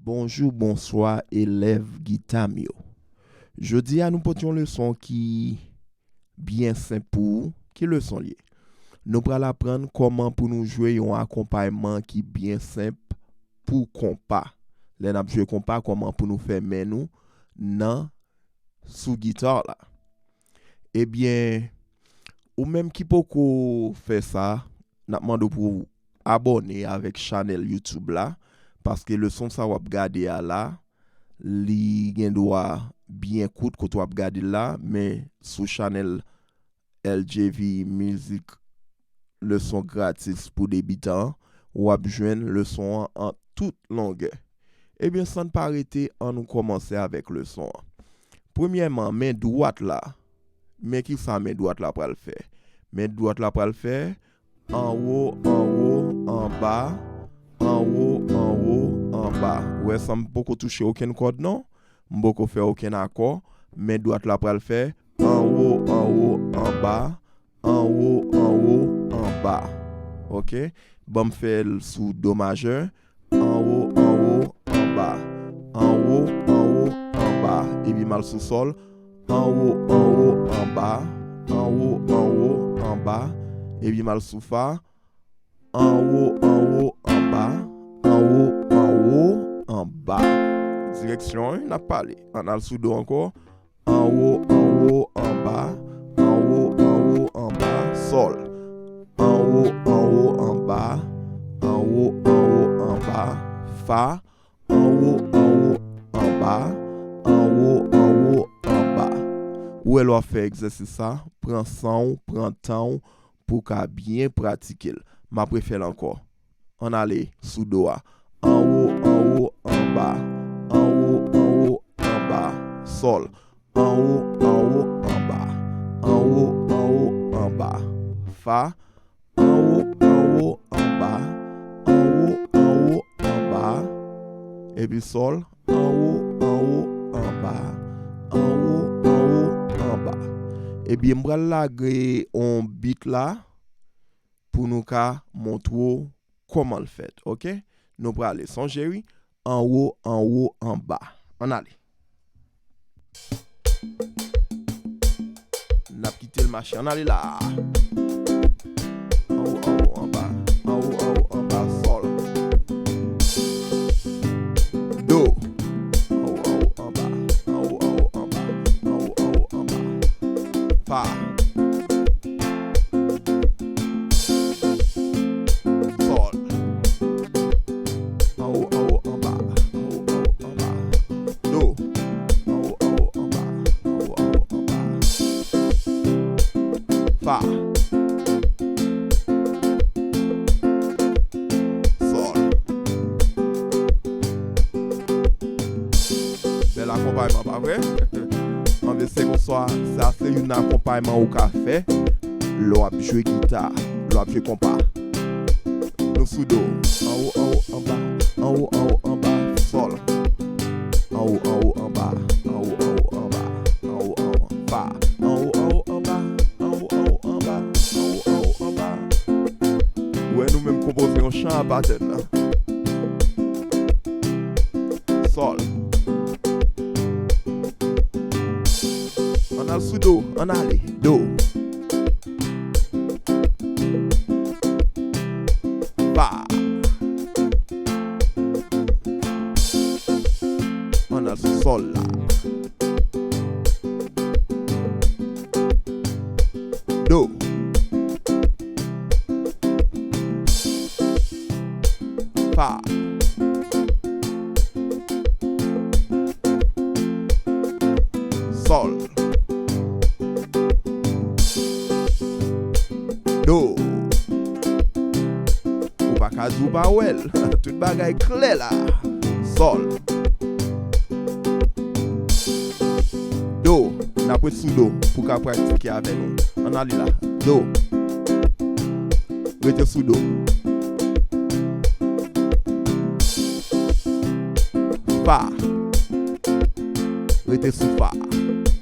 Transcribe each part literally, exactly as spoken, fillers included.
Bonjou, bonswa, elèv gita m yo. Jodi a, nou pote yon leson ki byen senp pou ou. Ki leson l ye? Nou pral aprann kòman pou nou jwe yon akonpayman ki byen senp pou konpa. Lè n ap jwe konpa, kòman pou nou fè men nou nan sou gita la. Ebyen, ou menm ki poko fè sa, n ap mande w pou w abòne avèk chanèl YouTube la, paske leson sa w ap gade a la, li gen dwa byen kout kote w ap gade l la, men sou chanèl L J V Music, leson gratis pou debitan an, w ap jwenn leson an an tout longè. Ebyen, san n pa rete, ann nou kòmanse avèk leson an. Premyèman, men dwat la. Men ki sa men dwat la pral fè? Men dwat la pral fè anwo, anwo, anba, anwo, anwo, anba. Ou wè sa, m poko touche okenn kòd non. M poko fè okenn akò. Men dwat la pral fè anwo, anwo, anba, anwo, anwo, anba. Oke? Ban m fè l sou do majè. Anwo, anwo, anba. Anwo, anwo, anba. Epi m al sou sòl. Anwo, anwo, anba. Anwo, anwo, anba. Epi m al sou fa. Anwo, anwo, anba. Anwo, anwo, anba. Direksyon, wi, n ap pale. Ann al sou do ankò. Anwo, anwo, anba. Anwo, anwo, anba. Sòl. Anwo, anwo, anba. Anwo, anwo, anba. Fa. Anwo, anwo, anba. Anwo, anwo, anba. Ou wè lè w ap fè egzèsis sa, pran san w, pran tan w pou w ka byen pratike l. M ap refè l ankò. Ann ale sou do a. Anwo, anwo, anba. Anwo, anwo, anba. Sòl. Anwo, anwo, anba. Anwo, anwo, anba. Fa. Anwo, anwo, anba. Anwo, anwo, anba. Epi sòl. Anwo, anwo, anba. Anwo, anwo, anba. Ebyen, m pral lage yon bit la pou nou ka montre w kòman l fèt, oke? Nou prale, sonje wi, anwo, anwo, anba. Ann ale. N ap kite l mache, ann ale la. Anwo, anwo, anba. Anwo, anwo, anba, sòl. Do. Anwo, anwo, anba. Anwo, anwo, anba. Anwo, anwo, anba. Fa. Sòl. Anwo, anwo, anba. Anwo, anwo, anba. Do. Anwo, anwo, anba. Anwo, anwo, anba. Fa. Sòl. Bèl akonpayman, pa vre? Anben, se konsa, sa se youn nan akonpayman ou ka fè lè w ap jwe gita, lè w ap jwe konpa. Nou sou do. Anwo, anwo, anba. Anwo, anwo, anba. Sòl. Anwo, anwo, anba. Anwo, anwo, anba. Anwo, anwo, fa. Anwo, anwo, anba. Anwo, anwo, anba. Anwo, anwo, anba. Ou wè nou menm konpoze yon chan a patèn nan. Sòl. Ann al sou do, ann ale. Do. Fa. Ann al sou sòl la. Do. Fa. Sòl. Do. Ou pa ka di w pa wè l. Tout bagay klè la. Sòl. Do. N ap ret sou do pou ka pratike avè nou. Ann ale la. Do. Rete sou do. Fa. Rete sou fa.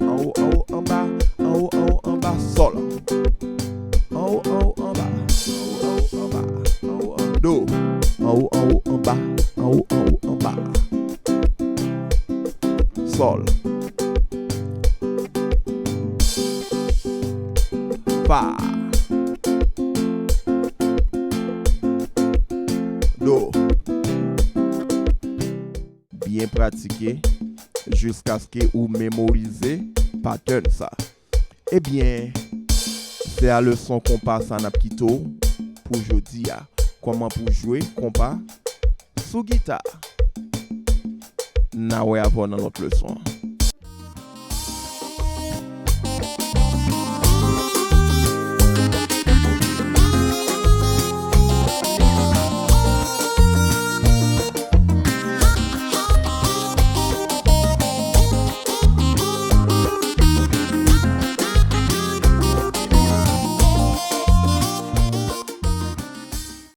Anwo, anwo, anba. Anwo, anwo, anba. Sòl. Anwo, anwo, anba. Anwo, anwo, anba. Anwo, anwo. Do. Anwo, anwo, anba. Anwo, anwo, anba. sòl, fa, do. Byen pratike jiskaske ou memorize patèn sa. Ebyen, se a leson konpa sa n ap kite w pou jodi a. Kòman pou jwe konpa sou gita. N a wè avè w nan lòt leson an.